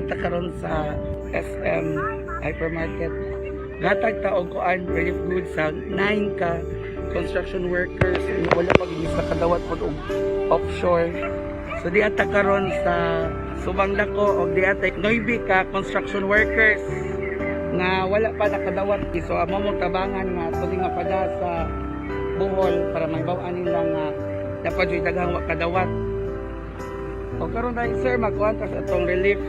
Diha ta karon sa SM Hypermarket. Gatag ta og kuan, relief goods sa 9 ka construction workers. Wala pa gyud nakadawat pod og offshore. So diha ta karon sa Subang Dako og diha ta 9 ka construction workers nga wala pa nakadawat. So amo mong tabangan nga tuling mapada sa Bohol para mahibaw-an nila nga dapat jud daghang wa kadawat. O karon dahil, sir, magkuhan ta sa atong relief.